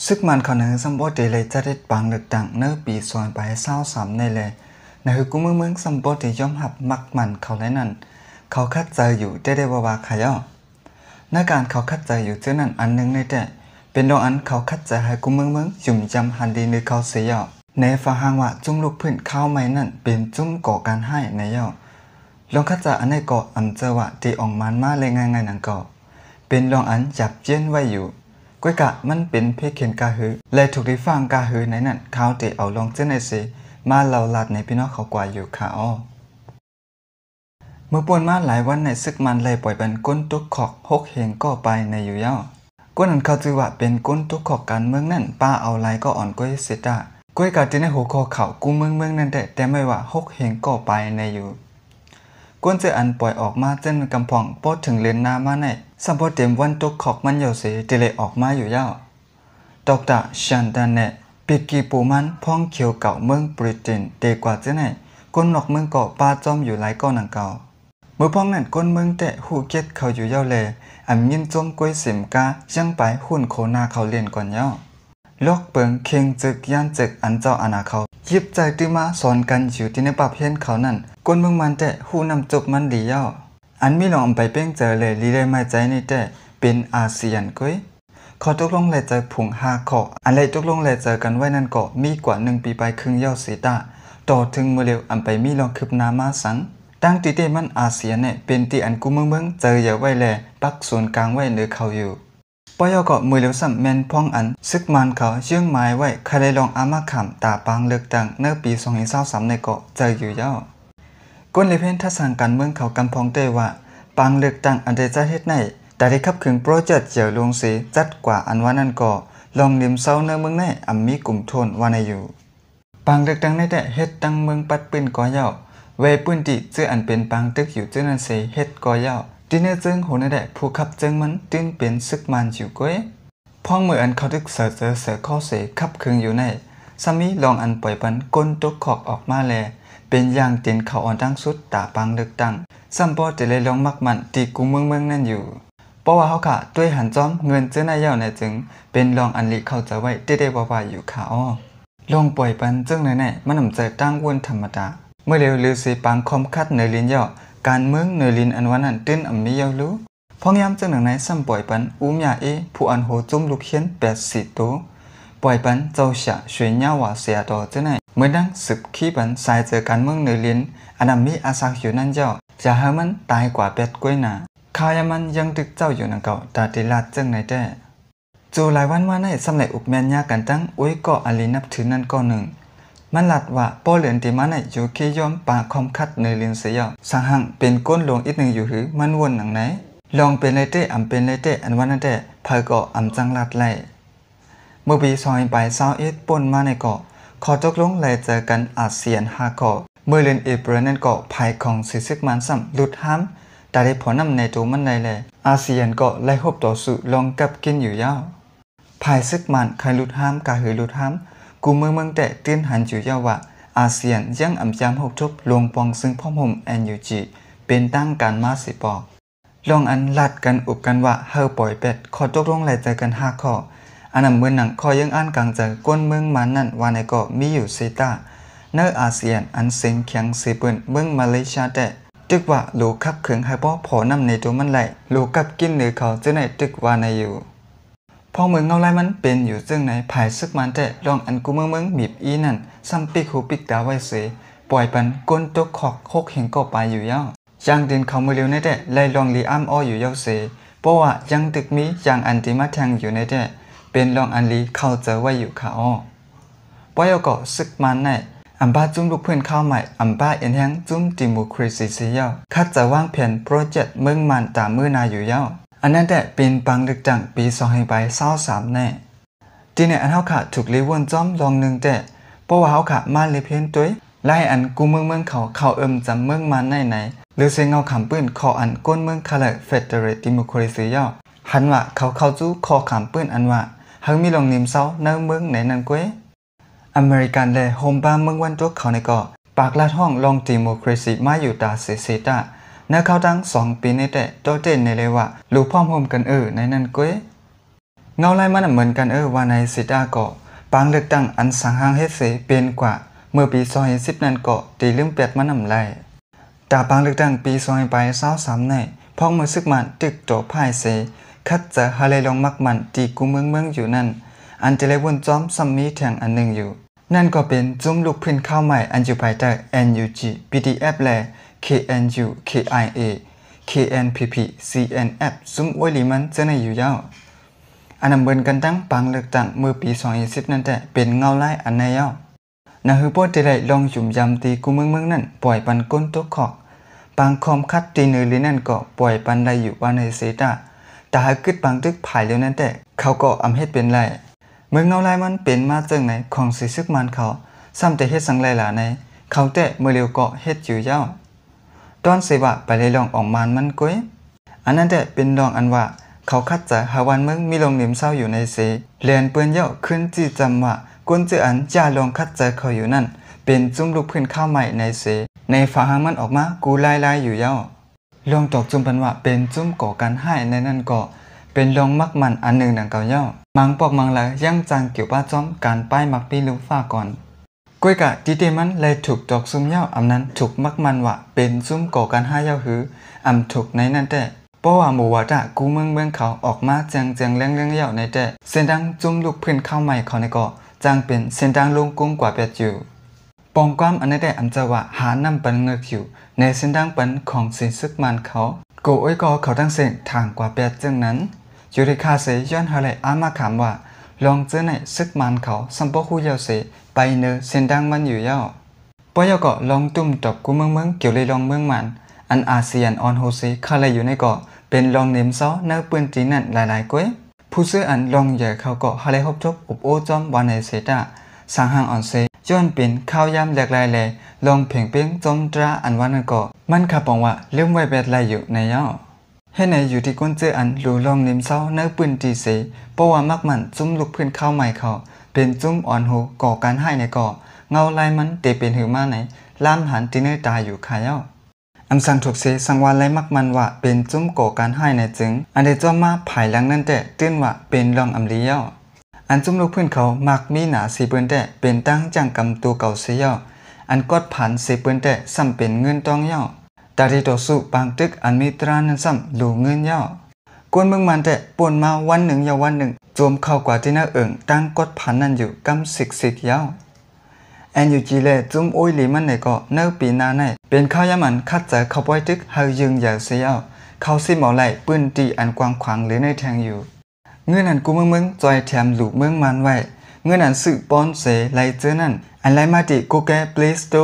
ຊຶກມານເຂົານະ ຊໍ້າບໍ່ໄດ້ໄລ່ຈັດເຮັດປາງເລືອກຕັ້ງໃນປີສອງພັນຊາວສາມນີ້ແລະ ນະຄືກູເມືອງເມືອງ ຊໍ້າບໍ່ໄດ້ຍອມຮັບໝັກໝັ້ນເຂົາໄດ້ນັ້ນ ເຂົາຂັດໃຈຢູ່ແຕ່ໄດ້ວ່າວ່າຂະເຈົ້າ. ໃນການເຂົາຂັດໃຈຢູ່ເທື່ອນັ້ນ ອັນໜຶ່ງໃນແທ້ ເປັນດອງອັນເຂົາຂັດໃຈໃຫ້ກູເມືອງເມືອງ ຫຍຸ້ມຢຳຫັນດີເນີເຂົາເສຍເຈົ້າ. ໃນຝາກຮ່າງວ່າ ຈຸ້ມລຸກພື້ນຄາວໃໝ່ນັ້ນ ເປັນຈຸ້ມກໍ່ການຮ້າຍໃນເຈົ້າ. ລອງຂັດໃຈອັນໃດກໍອຳເຈີວ່າ ທີ່ອອງມານມາແລະງ່າຍໆ ນັ້ນກໍ ເປັນດອງອັນຢາກປ່ຽນໄວ້ຢູ່. ກ້ວຍກະມັນເປັນເພກເຫັນກະຮື ແລະ ທຸກທີ່ຟັງກະຮືໃນນັ້ນ ເຂົາໄດ້ເອົາລອງເທື່ອໃນເສ ມາເລົ່າລາດໃນພີ່ນ້ອງເຂົາກວ່າຢູ່ຂະອໍ. ເມື່ອປ່ນມາຫຼາຍວັນໃນ ຊຶກມານໄລ່ປ່ອຍປັນກົ້ນຕົກຄອກຫົກແຫ່ງກໍປາຍໃນຢູ່ເຈົ້າ. ກ້ນອັນເຂົາຈື່ວ່າເປັນກົ້ນຕົກຄອກການເມືອງນັ້ນ ປາເອົາຫຼາຍກໍອ່ອນກ້ວຍເສຕາ. ກ້ວຍກາທີ່ໃນຫົວຂໍ້ຂ່າວກູເມືອງເມືອງນັ້ນແທ້ ແຕ້ມໄວ້ວ່າຫົກແຫ່ງກໍປາຍໃນຢູ່. ກ້ນເສື້ອອັນປ່ອຍອອກມາເຊັ່ນກຳພອງ ພໍເຖິງເດືອນໜ້າມາໃນ ຊໍ້າບໍ່ເຕັມວັນຕົກຄອກມັນເຈົ້າເສ ທີ່ໄດ້ອອກມາຢູ່ເຈົ້າ. ດອກຕາ ຊານດາແນ ປິກກີປູມັນ ພອງຂຽວເກົ່າເມືອງບຣິເຕັນ ເຕກວ່າເຊັ່ນໃນ ກົ້ນນອກເມືອງກໍປາຈອມຢູ່ຫຼາຍກໍໜັງເກົ່າ. ເມື່ອພອງນັ້ນ ກົ້ນເມືອງແທ້ຮູ້ກຽດເຂົາຢູ່ເຈົ້າແລ ອຳຍິນຊົມກ້ວຍເສັມກາ ຍັງໄປຫຸ້ນໂຄນາເຂົາເລ່ນກ່ອນເຈົ້າ. ລອກເປິງເຄັ່ງເຈິກຢ້ານເຈິກ ອັນເຈົ້າອານາເຂົາຢິບໃຈຕື່ມາສອນກັນຢູ່ທີ່ໃນປັບຮຽນເຂົານັ້ນ ກົ້ນເມືອງມັນແທ້ຮູ້ນ້ຳຈົບມັນດີເຈົ້າ. ອັນມີລອງອຳໄປເປັງເຈີແລ ລີແລໄມ້ໃຈນີ້ແທ້ ເປັນອາຊຽນກ້ວຍ. ຂໍ້ຕົກລົງແລໃຈພຸງຫ້າຂໍ້ ອັນໄດ້ຕົກລົງແລໃຈກັນໄວ້ນັ້ນກໍມີກວ່າໜຶ່ງປີປາຍເຄິ່ງເຈົ້າເສຕາ ຕໍ່ເຖິງມື້ເລວອຳໄປມີລອງຄືບໜ້າມາສັງ. ຕັ້ງທີ່ເຕມັນອາຊຽນແນ ເປັນທີ່ອັນກູເມືອງເມືອງໃຈເຢີໄວ້ແລ ປັກສູນກາງໄວ້ເນີເຂົາຢູ່. ປະເຈົ້າກໍມື້ເລວຊ້ຳແມ່ນພອງອັນຊຶກມານເຂົາເຊື່ອງໝາຍໄວ້ ໃຜໄດ້ລອງອາມາຂ້າມຕາປາງເລືອກຕັ້ງໃນປີສອງພັນຊາວສາມໃນກໍໃຈຢູ່ເຈົ້າ. ກົ້ນເລເພນທັດສັງການເມືອງເຂົາກຳພອງແຕ່ວ່າ ປາງເລືອກຕັ້ງອັນໄດ້ຈັດເຮັດໃນ ຕາໄດ້ຂັບເຄື່ອນໂປຣເຈັກເຈົ້າຫຼວງເສ ຈັດກວ່າອັນວ່ານັ້ນກໍ ລອງເນມເຊົາເນີເມືອງໃນອຳມີກຸ່ມໂທນວ່າໃນຢູ່. ປາງເລືອກຕັ້ງໃນແທ້ເຮັດຕັ້ງເມືອງປັດປືນກໍເຈົ້າ ແວະພື້ນທີ່ເຈີອັນເປັນປາງຕຶກຢູ່ເຈີນັ້ນເສເຮັດກໍເຈົ້າ. ທີ່ເນີເຈີງໂຫໃນແທ້ ຜູ້ຂັບເຈີງມັນຕື່ນເປັນຊຶກມານຢູ່ກ້ວຍ. ພອງເມື່ອອັນເຂົາຖືກເສີເຈີເສີຄໍເສຂັບເຄື່ອນຢູ່ໃນ ສາມີລອງອັນປ່ອຍປັນກົ້ນຕົກຄອກອອກມາແລ ເປັນຢ່າງຕີນເຂົາອ່ອນຕັ້ງສຸດຕາປາງເລືອກຕັ້ງ ຊ້ຳບໍ່ໄດ້ໄລ່ລອງໝັກໝັ້ນທີ່ກູເມືອງເມືອງນັ້ນຢູ່. ເພາະວ່າເຮົາຂະຕົວເອງຫັນຈອມເງິນເຈີໃນເຈົ້າແນ ຈຶ່ງເປັນລອງອັນລີເຂົ້າໃຈໄວ້ແຕ່ໄດ້ວ່າວ່າຢູ່ຂະອໍ. ລອງປ່ອຍປັນເຈີງໃນແນ ມັນອຳໃຈຕັ້ງວົນທຳມະດາ. ເມື່ອເລວລືເສປາງຄວາມຂັດເນີລິນເຈົ້າ ການເມືອງເນີລິນອັນວ່ານັ້ນຕື່ນອຳມີເຈົ້າລູ. ພອງຍາມເຈີໜັງໃນຊ້ຳປ່ອຍປັນອູມຍາເອ ຜູ້ອັນໂຫຈຸ້ມລູກຮຽນແປດສິບໂຕ ປ່ອຍປັນເຈົ້າຊາຊວຍຍາວາເສຍຕໍ່ເຈີໃນ ເໝືອນດັ່ງສືບຄີປັນສາຍເຈີການເມືອງເນີລິນ ອັນອຳມີອາສັກຢູ່ນັ້ນເຈົ້າ ຈະໃຫ້ມັນຕາຍກວ່າແປດກ້ວຍໜາ. ຂ່າວຍາມມັນຍັງດຶກເຈົ້າຢູ່ໜັງເກົ່າ ຕາຕິລາດເຈີງໃນແທ້. ຈູ່ຫຼາຍວັນມາໃນ ຊ້ຳໄດ້ອຸບແມ່ນຍາກັນຕັ້ງໂອ້ຍກໍອາລີນັບຖືນັ້ນກໍໜຶ່ງ. ມັນລາດວ່າ ປໍເຫຼືອນທີ່ມາໃນ ຢູ່ເຄຍອມປາຄວາມຂັດເນີລິນເສຍເຈົ້າ ສັງຫັງເປັນກົ້ນຫຼວງອີກໜຶ່ງຢູ່ຫື ມັນວົນໜັງໃນ. ລອງເປັນໄລເຕ ອຳເປັນໄລເຕ ອັນວ່ານັ້ນແທ້ ໃຜກໍອຳຈັ່ງລາດໄລ່. ເມື່ອປີສອງພັນຊາວເອັດ ປົນມາໃນກໍ ຂໍ້ຕົກລົງໄລ່ເຈີກັນອາຊຽນຫ້າຂໍ້ ເມື່ອເດືອນເອເປຣນັ້ນກໍ ຝ່າຍຂອງເຊຊຶກມານຊ້ຳຫຼຸດຫ້າມ ຕາໄດ້ພໍນ້ຳໃນໂຕມັນໄດ້ແລ ອາຊຽນກໍໄລ່ຮົບຕໍ່ສູ້ລອງກັບກິນຢູ່ຍາວ. ຝ່າຍຊຶກມານໄຄຫຼຸດຫ້າມກະຫືຫຼຸດຫ້າມ ກູເມືອງເມືອງແຕະຕື່ນຫັນຢູ່ຍາວວ່າ ອາຊຽນຍັງອຳຈາມຮົບທົບລວງປອງຊຶ່ງພ້ອມໂຮມ ເອັນຢູຈີ ເປັນທາງການມາຊິປອກ. ລອງອັນລາດກັນອຸບກັນວ່າເຮົາປ່ອຍແປດ ຂໍ້ຕົກລົງໄລ່ເຈີກັນຫ້າຂໍ້ ອັນນຳເມີນໜັງຂໍ້ເຢີ້ງອ່ານກາງໃຈກົ້ນເມືອງມານນັ້ນວ່າໃນກໍມີຢູ່ເຊຕາ ໃນອາຊຽນອັນເສັງແຂງເສເປິນເມືອງມາເລເຊຍແຕະ ຕຶກວ່າໂລຄັບເຄື່ອງໃຫ້ພໍພໍນ້ຳໃນໂຕມັນໄລ່ ໂລກັບກິນເໜືອເຂົາເຈົ້າໃນຕຶກວ່າໃນຢູ່. ພໍເມືອງເງົາລາຍມັນເປັນຢູ່ເຊິ່ງໃນ ຝ່າຍຊຶກມານແຕະລອງອັນກູເມືອງເມືອງມີບອີນັ້ນ ຊ້ຳປິກຫູປິກຕາໄວ້ເສ ປ່ອຍປັນກົ້ນຕົກຄອກຫົກແຫ່ງກໍປາຍຢູ່ຍາວ. ຢ່າງດິນເຂົາມື້ລຽວໃນແຕະໄລ່ລອງລີອ້າມອໍຢູ່ຍາວເສ ເພາະວ່າຍັງຕຶກມີຢ່າງອັນທີ່ມາແທງຢູ່ໃນແຕະ ເປັນລອງອັນລີເຂົ້າໃຈໄວ້ຢູ່ຂະອໍ. ປອຍອອກກໍຊຶກມານໃນ ອຳພາຈຸ້ມລຸກພື້ນຂ່າວໃໝ່ ອຳພາເອັນແຮງຈຸ້ມດີໂມຄຣາຊີເສຍຍາວ ຄັດຈະວາງແຜນໂປຣເຈັກເມືອງມານຕາມມື້ໜ້າຢູ່ຍາວ. ອັນນັ້ນແຕະເປັນປາງເລືອກຕັ້ງປີສອງພັນຊາວສາມແນ. ທີ່ໃນອັນເຮົາຂະຖືກລີວົນຈ້ອມລອງໜຶ່ງແຕະ ເພາະວ່າເຮົາຂະມາເລັບເຫັນຕົວ ລາຍອັນກູເມືອງເມືອງເຂົາ ເຂົ້າເອີ້ມຈຳເມືອງມານໃນໃນ ຫຼືເສເງົາຂາມປື້ນ ຂໍອັນກົ້ນເມືອງຄະເລີເຟດເຕີເຣດດີໂມຄຣາຊີເຈົ້າ ຫັນວ່າເຂົາເຂົ້າຈູ້ຂໍຂາມປື້ນອັນວ່າ ເຮົາມີລອງນິມເຊົາໃນເມືອງໃນນັ້ນກວຍ. ອາເມລິກັນ ແລະ ໂຮມບ້າເມືອງວັນຕົກເຂົາໃນກໍ ປາກລາດຮ້ອງລອງດີໂມຄຣາຊີມາຢູ່ຕາເສເສຕາ ໃນຄາວຕັ້ງສອງປີໃນແຕະ ໂຕເຕນໃນເລວ່າ ລູກພ້ອມໂຮມກັນເອີໃນນັ້ນກວຍ. ເງົາລາຍມັນນຳເໝືອນກັນເອີ ວ່າໃນເສຕາກໍ ປາງເລືອກຕັ້ງອັນສາງຫ້າງເຮັດເສເປັນກວ່າເມື່ອປີສອງພັນສິບນັ້ນກໍໄດ້ລືມແປດມັນນຳໄລ. ຕາປາງເລືອກຕັ້ງປີສອງພັນຊາວສາມໃນ ພວກມືສຶກໝານຕຶກຕໍ່ພ່າຍເສ ຂັດໃຈຫາໄລ່ລອງມັກໝັ້ນທີ່ກູເມືອງເມືອງຢູ່ນັ້ນ ອັນຈະໄລ່ວຸ້ນຈ້ອມຊ້ຳມີແທ່ງອັນໜຶ່ງຢູ່. ນັ້ນກໍເປັນຈຸ້ມລູກພື້ນຂາວໃໝ່ ອັນຢູ່ພາຍໃຕ້ NUG PDF ແລະ KNU KIA KNPP CNF ຊຸມໂອ້ຍຫຼີມັນເຈົ້າໃນຢູ່ຍາວ. ອັນນຳເບິ່ນກັນຕັ້ງປາງເລືອກຕັ້ງເມື່ອປີສອງພັນສິບນັ້ນແທ້ ເປັນເງົາລາຍອັນໃນຍາວ. ນະຫື່ອໂປດທີ່ໄດ້ລອງຫຍຸມຢຳທີ່ກູເມືອງເມືອງນັ້ນ ປ່ອຍປັນກົ້ນຕົກຄອກ. ປາງຄອມຂັດທີ່ເນີລີນັ້ນກໍປ່ອຍປັນໄດ້ຢູ່ວ່າໃນເສຕາ. ຕາຫາກຶດປາງຕຶກພາຍເລວນັ້ນແທ້ ເຂົາກໍອຳເຮັດເປັນໄດ້. ເມື່ອເງົາລາຍມັນເປັນມາເຊິ່ງໃນຂອງສີຊຶກມານເຂົາ ຊ້ຳແຕ່ເຮັດສັງໄລຫຼາໃນ ເຂົາແຕ່ເມື່ອລຽວກໍເຮັດຢູ່ຍາວ. ຕ້ອນເສວ່າໄປເລີຍລອງອອງມານມັນກົຍ. ອັນນັ້ນແທ້ເປັນລອງອັນວ່າ ເຂົາຂັດໃຈຫາບ້ານເມືອງມີລອງໜິມເຊົາຢູ່ໃນເສ ແລ່ນເປີ້ນເຍົາຂຶ້ນຈີ້ຈຳວ່າ ຄົນເຈື່ອອັນຈາລອງຂັດໃຈເຂົາຢູ່ນັ້ນ ເປັນຈຸ້ມລູກພື້ນຂາວໃໝ່ໃນເສ ໃນຝາຫາງມັນອອກມາກູລາຍໆຢູ່ຍາວ. ລອງຕອກຈຸ້ມປັນວ່າເປັນຈຸ້ມກໍ່ການຮ້າຍໃນນັ້ນກໍ ເປັນລອງມັກໝັ້ນອັນໜຶ່ງດັ່ງກ່າວຍາວ. ມັງປອກມັງລາຍຍັງຈ້າງກ່ຽວປະຈອມການປ້າຍມັກປີລຸມຟ້າກ່ອນ. ກ້ວຍກະຕິເຕມັນໄລ່ຖືກຕອກຊຸມຍາວ ອຳນັ້ນຖືກມັກໝັ້ນວ່າເປັນຊຸມກໍ່ການຮ້າຍຍາວ ຫຼື ອຳຖືກໃນນັ້ນແທ້. ເພາະວ່າໝູ່ວາຕະກູເມືອງເມືອງເຂົາອອກມາແຈ້ງແຈ້ງແລງແລງຍາວໃນແຕ່ ເສັ້ນທາງຈຸ້ມລູກພື້ນຂາວໃໝ່ເຂົານີ້ກໍ ຈັ່ງເປັນເສັ້ນທາງລົງກຸງກວ່າແປດຢູ່. ປອງຄວາມອັນໃດແຕ່ອຳຈະວ່າຫານຳປັນເງີກຢູ່ ໃນເສັ້ນທາງປັນຂອງສີຊຶກມານເຂົາ ໂກໂອ້ຍກໍເຂົາທັງເສັ້ນທາງກວ່າແປດເຊິ່ງນັ້ນ. ຢູ່ທີ່ຄາເສຍ້ອນເຮົາໄດ້ອາມາຂາມວ່າ ລອງເຈີໃນຊຶກມານເຂົາ ຊ້ຳບໍ່ຮູ້ຍາວເສ ໄປເນີເສັ້ນທາງມັນຢູ່ຍາວ. ປະເຈົ້າກໍລອງຕຸ້ມຕອບກູເມືອງເມືອງກ່ຽວເລີຍລອງເມືອງມານ ອັນອາຊີອັນອ່ອນໂຮເຊຄາໄລຢູ່ໃນກໍ ເປັນລອງເນັມເຊົາໃນພື້ນທີ່ນັ້ນຫຼາຍໆກ້ວຍ. ຜູ້ເຊື່ອອັນລອງໃຫຍ່ເຂົາກໍຫາໄດ້ພົບທົບອົບໂອ້ຈອມວ່າໃນເສຕາ ສາງຫາງອ່ອນເຊ ຍ້ອນເປັນຂ່າວຍາມແຫຼກຫຼາຍແລ ລອງເພງເປັງຈອມຕາອັນວ່ານັ້ນກໍ ມັນຄາປອງວ່າລືມໄວ້ແປດໄລຢູ່ໃນຍາວ. ເຮັດໃນຢູ່ທີ່ຄົນເຈື່ອອັນຮູ້ລອງເນັມເຊົາໃນພື້ນທີ່ເສ ເພາະວ່າມັກໝັ້ນຈຸ້ມລູກພື້ນຂາວໃໝ່ເຂົາ ເປັນຈຸ້ມອ່ອນໂຮກໍ່ການຮ້າຍໃນກໍ ເງົາລາຍມັນເຕເປັນຫືອມາໃນ ລາມຫັນທີ່ເນີຕາຢູ່ຂາຍາວ. ອຳສັງທຸກເສສັງວາໄລມັກໝັ້ນວ່າເປັນຈຸ້ມກໍ່ການຮ້າຍໃນຈຶ່ງ ອັນໄດ້ຈ້ອມມາພາຍຫຼັງນັ້ນແຕ່ຕື່ນວ່າເປັນລອງອຳລີຍາວ. ອັນຈຸ້ມລູກພື້ນເຂົາມັກມີໜ້າເສເປີ້ນແຕ່ເປັນຕັ້ງຈ້າງກຳໂຕເກົ່າເສຍາວ ອັນກອດຜັນເສເປີ້ນແຕ່ຊ້ຳເປັນເງິນຕອງຍາວ. ຕາທີ່ຕໍ່ສູ້ປາງຕຶກອັນມີຕຣານັ້ນຊ້ຳຫຼູເງິນຍາວ. ຄົນເມືອງມານແຕ່ປົ່ນມາວັນໜຶ່ງຍາວວັນໜຶ່ງ ໂຈມເຂົ້າກວ່າທີ່ໜ້າເອີ່ງຕັ້ງກອດຜັນນັ້ນຢູ່ກຳສິກສິກຍາວ. ແອນຢູຈີແລະຈຸ້ມໂອ້ຍຫຼີມັນໃນເກາະໃນປີໜ້າໃນ ເປັນຄາວຍາມອັນຂັດໃຈເຂົ້າປ່ອຍຕຶກໃຫ້ຢືງໃຫຍ່ເສຍາວ ເຂົາຊິເໝົາໄລ່ພື້ນທີ່ອັນກວ້າງຂວາງເຫຼືອໃນແທ່ງຢູ່. ເງິນອັນກູເມືອງເມືອງຈ່ອຍແຖມຫຼູເມືອງມານໄວ້ ເງິນອັນຊື້ປ່ອນເສໄລ່ເຈີນັ້ນ ອັນໄລ່ມາທີ່ກູເກີນ ເພລສໂຕ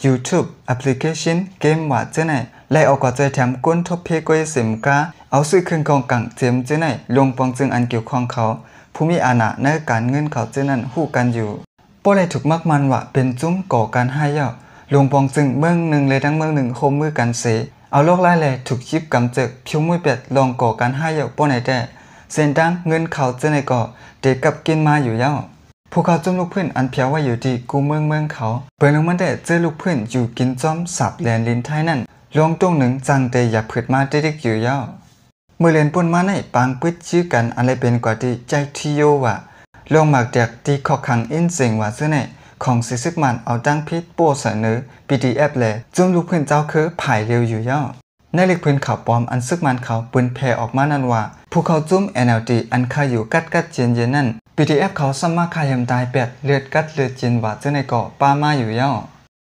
ຢູທູບ ແອັບພລິເຄຊັນ ເກມວ່າເຈີໃນ ໄລ່ອອກກວ່າຈ່ອຍແຖມກົ້ນທົບເພກ້ວຍເສມກາ ເອົາຊື້ເຄື່ອງຂອງກາງເຈມເຈີໃນ ລວງປອງຈຶ່ງອັນກ່ຽວຂ້ອງເຂົາ ຜູ້ມີອານາໃນການເງິນເຂົາເຈີນັ້ນຮູ້ກັນຢູ່. ບໍ່ໄດ້ຖືກມັກໝັ້ນວ່າເປັນຈຸ້ມກໍ່ການຮ້າຍຍາວ ລວງປອງຈຶ່ງເມືອງໜຶ່ງແລະທັງເມືອງໜຶ່ງຮ່ວມມືກັນເສ ເອົາລອກລາຍແລະຖືກຈິບກຳເຈີກຜິວມຸ້ຍແປດລອງກໍ່ການຮ້າຍຍາວປ້ອນໃນແຕ່ ເສັ້ນທາງເງິນເຂົາເຈີໃນກໍເຕກັບກິນມາຢູ່ຍາວ. ພວກເຂົາຈຸ້ມລູກພື້ນອັນພຽວໄວ້ຢູ່ທີ່ກູເມືອງເມືອງເຂົາ ເບິ່ງລົງມັນແຕ່ເຈີລູກພື້ນຢູ່ກິນຈອມສັບແລນລິນໄທນັ້ນ ລວງຕົງໜຶ່ງຈັ່ງເຕຢາບຜືດມາຕິກໆຢູ່ຍາວ. ເມື່ອເດືອນປົນມາໃນປາງປຶດຈື່ກັນ ອັນໄດ້ເປັນກວ່າທີ່ໃຈທີ່ໂຍວ່າ ລອງໝາກແຕກທີ່ຂອກຂັງອິນເສັງວ່າເຊິ່ງໃນ ຂອງສີຊຶກມານເອົາຕັ້ງຜິດໂປ້ສະເໜີ ບີທີເອັຟ ແລະ ຈຸ້ມລູກພື້ນເຈົ້າຄືພາຍເລວຢູ່ຍາວ. ໃນເລກພື້ນຂ່າວປອມອັນຊຶກມານເຂົາປືນແຜ່ອອກມານັ້ນວ່າ ພວກເຂົາຈຸ້ມ ແອນແອລທີ ອັນຄາຢູ່ກັດກັດເຢັນເຢັນນັ້ນ ບີທີເອັຟ ເຂົາຊ້ຳມາຂ້າຍຳຕາຍແປດເລືອດກັດເລືອດເຢັນວ່າເຊິ່ງໃນກໍປາມາຢູ່ຍາວ.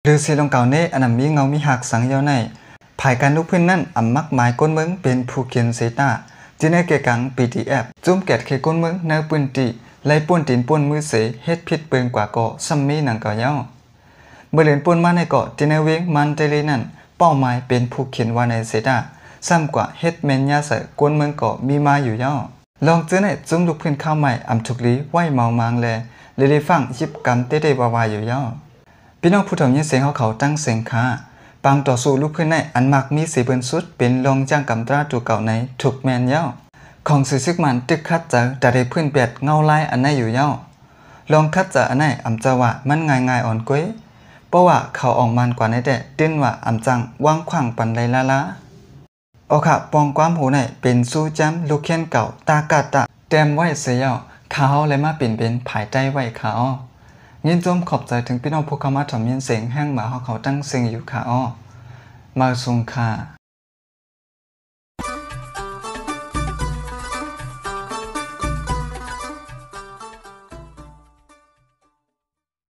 ຫຼືຊິລອງກ່າວເນ ອັນນຳມີເງົາມີຮາກສັງຍາວໃນ ພາຍການລຸກພື້ນນັ້ນ ອຳມັກໝາຍຄົນເມືອງເປັນຜູ້ຂຽນເສຕາ ທີ່ໃນແກ່ກາງ ບີທີເອັຟ ຈຸ້ມແກດເຂດຄົນເມືອງໃນພື້ນທີ່ ໄລ່ປ້ນຕີນປ້ນມືເສ ເຮັດຜິດເບິ່ງກວ່າກໍຊ້ຳມີໜັງເກົ່າຍາວ. ເມື່ອເດືອນປົນມາໃນເກາະ ທີ່ໃນວຽງມານເຕລີນັ້ນ ເປົ້າໝາຍເປັນຜູ້ຂຽນວ່າໃນເສຕາ ຊ້ຳກວ່າເຮັດແມ່ນຍາໃສ່ຄົນເມືອງກໍມີມາຢູ່ຍາວ. ລອງເຈີໃນຈຸ້ມລູກພື້ນຂາວໃໝ່ອຳທຸກລີໄວ້ເມົາມາງແລ ເລລີຟັງຢິບກຳເຕເຕວ່າວ່າຢູ່ຍາວ. ພີ່ນ້ອງຜູ້ເຖົ້າຍິນເສຍງເຮົາເຂົາຕັ້ງເສັງຂາ ປາງຕໍ່ສູ້ລູກພື້ນໃນອັນມັກມີເສເບິ່ນສຸດ ເປັນລອງຈ້າງກຳຕາຕູເກົ່າໃນທຸກແມ່ນຍາວ ຂອງສີຊຶກມານຕຶກຂັດໃຈຕາເດພື້ນແປດເງົາລາຍອັນໃນຢູ່ຍາວ. ລອງຂັດໃຈອັນໃນອຳຈະວ່າມັນງ່າຍໆອ່ອນກວຍ ເພາະວ່າເຂົາອອກມານກວ່າໃນແຕ່ຕື່ນວ່າອຳຈັ່ງວາງຂວາງປັນໄລລາລາ. ອອກຂະປອງຄວາມໂຫໃນເປັນຊູຈຳລູກແຂນເກົ່າຕາກາດຕາ ແຕ້ມໄວ້ຊະແລ້ວ, ຂ້າເຮົາໄດ້ມາປິ່ນເປັນພາຍໃຕ້ໄວ້ຄ່າອໍ. ຍິນຊົມຂອບໃຈເຖິງພີ່ນ້ອງຜູ້ເຂົ້າມາຖອມຍິນສຽງແຮງໝາເຮົາເຂົ້າຕັ້ງເສັງຢູ່ຄ່າອໍ. ມາສົ່ງຄ່າ.